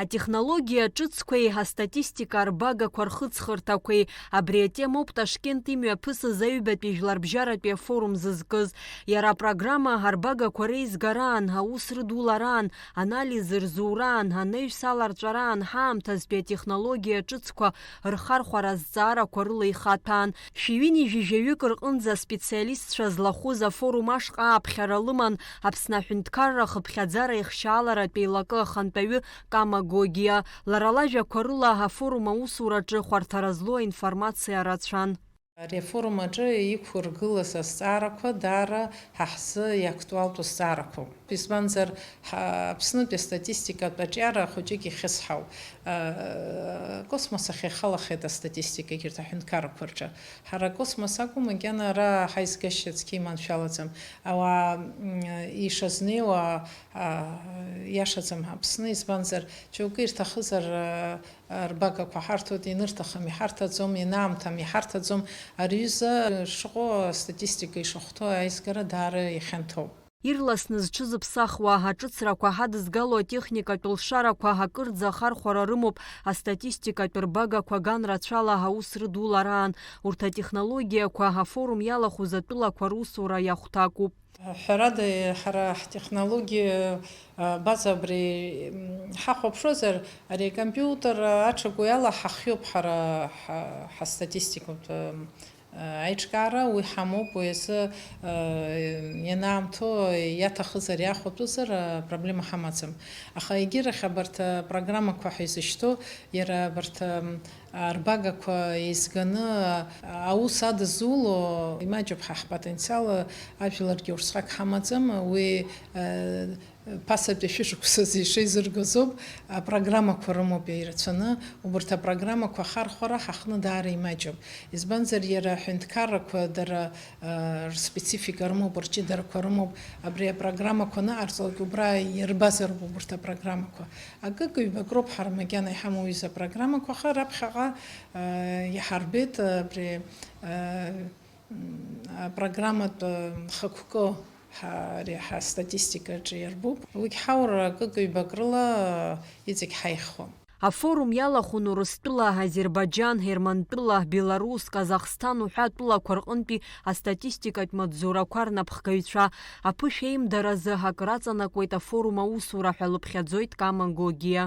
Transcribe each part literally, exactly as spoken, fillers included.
Атехнологиа ҿыцқәеи астатистика арбагақәа рхыҵхырҭақәеи, абри атемоуп Ташкент имҩаԥысыз аҩбатәи жәларбжьаратәи афорум зызкыз. Иара апрограмма арбагақәа реизгараан, аус рыдулараан, анализ рзураан, анаҩс аларҵәараан ҳаамҭазтәи атехнологиа ҿыцқәа рхархәара азҵаарақәа рыла ихаҭәаан. Шәи ҩынҩажәи жәаҩык рҟынӡа аспециалистцәа злахәыз афорум ашҟа ааԥхьара лыман Аԥсны аҳәынҭқарра ахыԥхьаӡара ихшьааларатә еилакы ахантәаҩы Кама Гогиа. Лара лажәақәа рыла, афорум аусураҿы хәарҭара злоу аинформациа рацәан. Ари афорум аҿы иқәыргылаз азҵаарақәа даара ҳа ҳзы иактуалтәу зҵаарақәоуп. Избанзар, ҳа-, Аԥснытәи астатистикатә аҿиара хәыҷык ихьысҳауп. Э, космос ахь ихалахеит астатистика егьырҭ аҳәынҭқаррақәа рҿы. Ҳара акосмос акәым, макьана ара ҳаизгашьа цқьа иманшәалаӡам. Ауаа, м, ишазнеиуа, а, иашаӡам Аԥсны, избанзар, џьоукы ирҭахызар, а, рбагақәа ҳарҭоит, ианырҭахым иҳарҭаӡом, ианаамҭам иҳарҭаӡом. Ари аҩыза шыҟоу астатистика ишахәҭоу аизгара даара ихьанҭоуп. Ирласны зҽызыԥсахуа, аҿыцрақәа ҳадызгало атехникатә лшарақәа акырӡа ахархәара рымоуп астатистикатә рбагақәа ган рацәала аус рыдулараан. Урҭ атехнологиақәа афорум иалахәыз атәылақәа русура иахәҭакуп. Ҳәарада, ҳара ҳтехнологиа, а, база абри, м, ҳахәаԥшуазар, ари акомпиутер аҽаку иала ҳахиоуп ҳара ҳа-, ҳастатистикатә, м, аиҿкаара, уи ҳамоуп, уи азы, а, ианаамҭоу иаҭахызар, иахәатәызар, а, проблема ҳамаӡам. Аха егьирахь абарҭ апрограммақәа ҳәа изышьҭоу, иара абарҭ, м, арбагақәа еизганы аус адызуло, имаҷуп ҳа ҳпотенциал, ажәларгьы усҟак ҳамаӡам, уи, э, ԥасатәи шәышықәсазы ишеизыргаз ауп, апрограммақәа рымоуп ирацәаны, убарҭ апрограммақәа ахархәара ҳаҟны даара имаҷуп. Избанзар, иара аҳәынҭқаррақәа дара, э, рспецифика рымоуп, рҷыдарақәа рымоуп, абри апрограммақәа аныҟарҵалак убра ирбазароуп убарҭ апрограммақәа. Акык-ҩбак роуп ҳара макьана иҳамоу аҩыза апрограммақәа, аха раԥхьаҟа, э, иҳарбеит, э, абри, э, м, апрограмматә, э, хықәкы ҳа-, ари ҳастатистикаҿы иарбуп. Уигь ҳаура акык-ҩбак рыла, э, иҵегь ҳаиххон. Афорум иалахәын Урыстәыла, Азербаџьан, Ермантәыла, Беларусь, Казахсҭан уҳәа атәылақәа рҟынтәи астатистикатә маҵзурақәа рнапхгаҩцәа. Аԥышәеимдаразы акыр аҵанакуеит афорум аусура ҳәа лыԥхьаӡоит Кама Гогиа.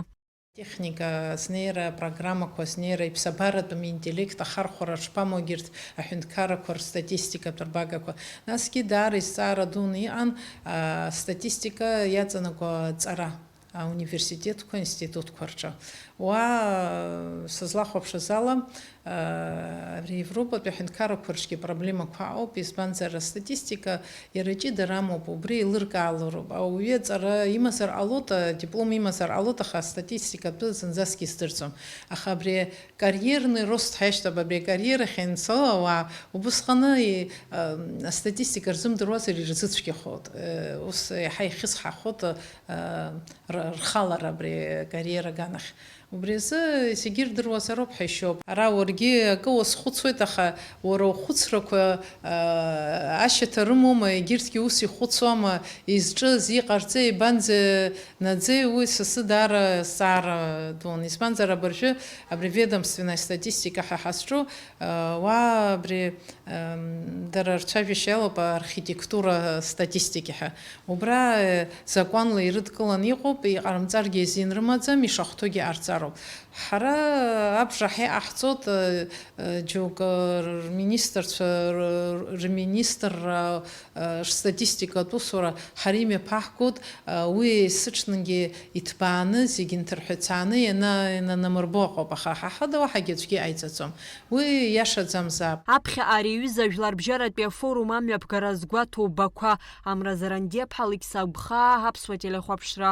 Техника азнеира, апрограммақәа азнеира, иԥсабаратәым интеллект ахархәара шԥамоу егьырҭ аҳәынҭқаррақәа рстатистикатә рбагақәа? Насгьы даара изҵаара дуны иҟан, а, астатистика иаҵанакуа аҵара, ауниверситетқәа, аинститутқәа рҿы. Уа, сызлахәаԥшыз ала, Абри Европатәи аҳәынҭқаррақәа рҿгьы проблемақәа ыҟоуп, избанзар, астатистика иара ҷыдара амоуп, убри еилыркаалароуп. Ауаҩы аҵара имазар ҟалоит, адиплом имазар ҟалоит, аха астатистика атәы зынӡаск издырӡом. Аха абри карьерный рост ҳәа иашьҭоуп, абри акариерахь ианцо ауаа, убысҟаны и-, а, астатистика рзымдыруазар ирзыцәгьахоит. Э, ус иаҳа ихьысҳахоит, э, р-, рхалара абри акариера аганахь. Убри азы зегьы ирдыруазароуп ҳәа ишьоуп. Ара уаргьы акы уазхәыцуеит, аха уара ухәыцрақәа, аа, ашьаҭа рымоума, егьырҭгьы ус ихәыцуама, изҿыз, иҟарҵеи, ибанӡанаӡеи, уи сасы даара зҵаара дуун. Избанзар, абыржәы абри ведомственная статистика ҳәа ҳазҿу, аа, уа абри Ем, дара рцәажәашьа иалоуп архитектура статистика ҳәа. Убра, э, закәанла ирыдкыланы иҟоуп, иҟарымҵаргьы азин рымаӡам, ишахәҭоугьы ҟарҵароуп. Ҳара абжа ҳиҟаҳҵоит, э, э, џьоукы рминистрцәа р-, рминистрра, э, рстатистикатә усура ҳара имҩаԥаҳгоит, э, уи есыҽнагьы иҭбааны, зегьы нҭырҳәацааны иана-, иананамырбо ыҟоуп, аха ҳа ҳада уаҳагьы аӡәгьы иҟаиҵаӡом. Уи иашаӡамзаап. Аԥхьаҟа ари аҩыза ажәларбжьаратәи афорум амҩаԥгара азгәаҭоу Бақәа, Амра Зарандиаԥҳа, Алықьса Гәхаа, Аԥсуа телехәаԥшра.